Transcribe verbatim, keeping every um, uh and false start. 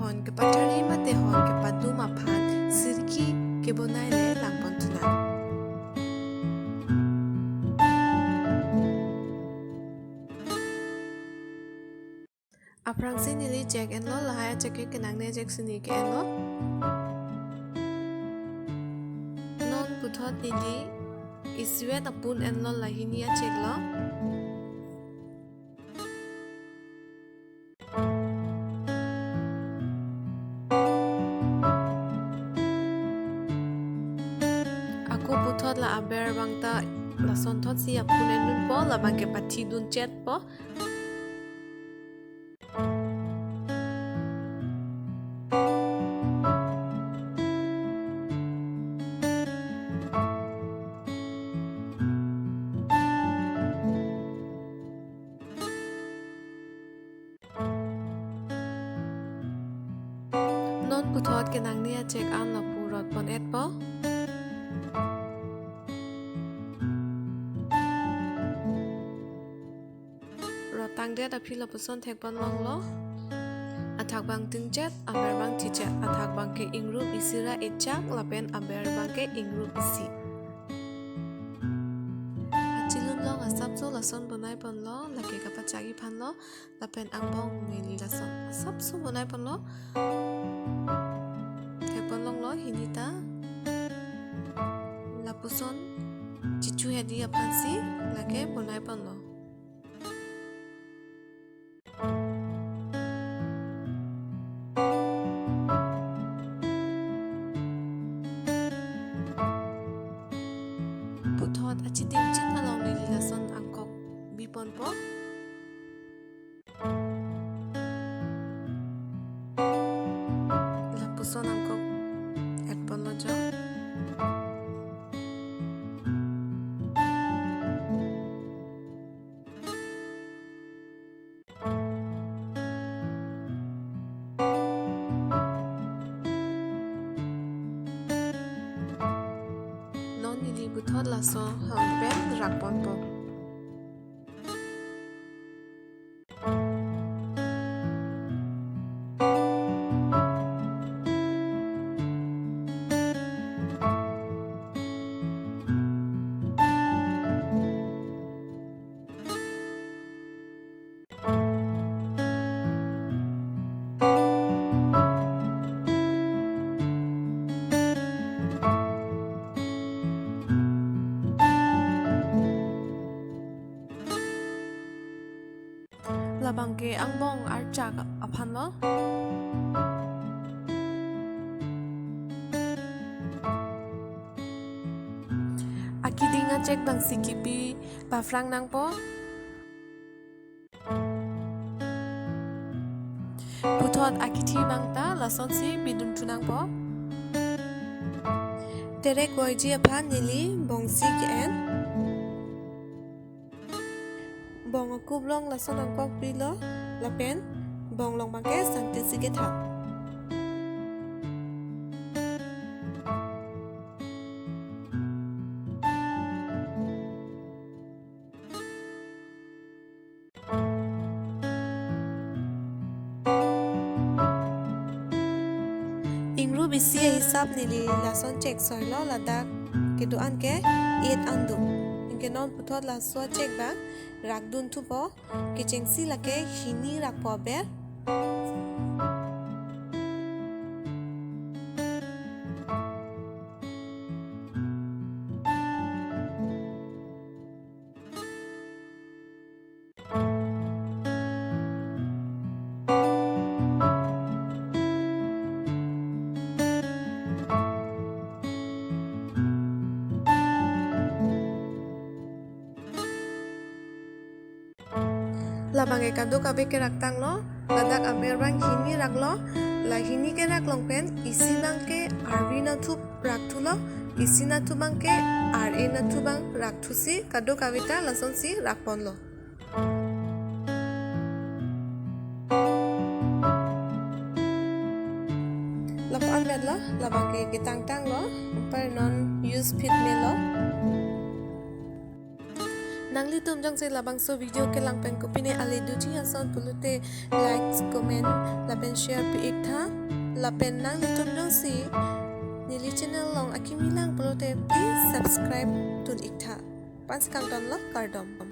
Hon kepathari mate hon kepadum aphan sirki kebonai le langpon thunan. Aphrangsi neli chek enlo, lahai achek ke kenangne achek sini ke enlo. Non puthot neli isivet apun enlo, lahini achek lo. Ako puthot la aber abang ta lasonthotsi apun endunpo, labang ke pathidun chetpo. Non puthot kenangne achek an lapu rotpon etpo. Rot tangdet aphi lapuson thekpon longlo. Athak abang tingchet, aber abang thichet. Athak abang ke ingrum isi ra echak, lapen aber abang ke ingrum isi. Achilun long asapso lason bonai ponlo, lake kapachak iphan lo, lapen angbong neli lason asapso bonai ponlo. Thekpon longlo hini ta. Lapuson chichu hedi aphansi lake bonai ponlo. Puthot achidim chin along neli lason angkok biponpo. Lapuson angkok etponlo jo. Non neli puthot laso hang pen rakponpo. Labang ke angbong archak aphan lo. Akiding achek abangsi kipi paphrang nangpo. Puthot akithi abang ta lasonsi pidun thu nangpo. Terek voiji aphan neli bongsi ke-en. Bong akup along lason angkok pilo, lapen bong along abang ke sangtisi kethak. Ingrum isi ahisap neli lason chek soilo, ladak kedo-an ke eight an do. Anke non puthot laso achek abang rakdun thupo, kechengsi lake hini rakpo aber. Labang ke kadokave keraktanglo, ladak aber abang hini raklo, la hini kerak along pen isi abang ke arvi nathup rakthulo, isi nathup abang ke ar-e nathup abang rakthusi kadokave ta lasonsi rakponlo. Lapu-an vetlo, labang ke ketangtanglo, anpar non use phit melo. Nanglitum jongsi labangso video kelang pen kopine ale doji ason pulote likes, comment lapen share pi-ik tha. Lapen nanglitum jongsi neli channel along akimi lang pulote please subscribe dun-ik tha. Pensi kangtonlo, kardom.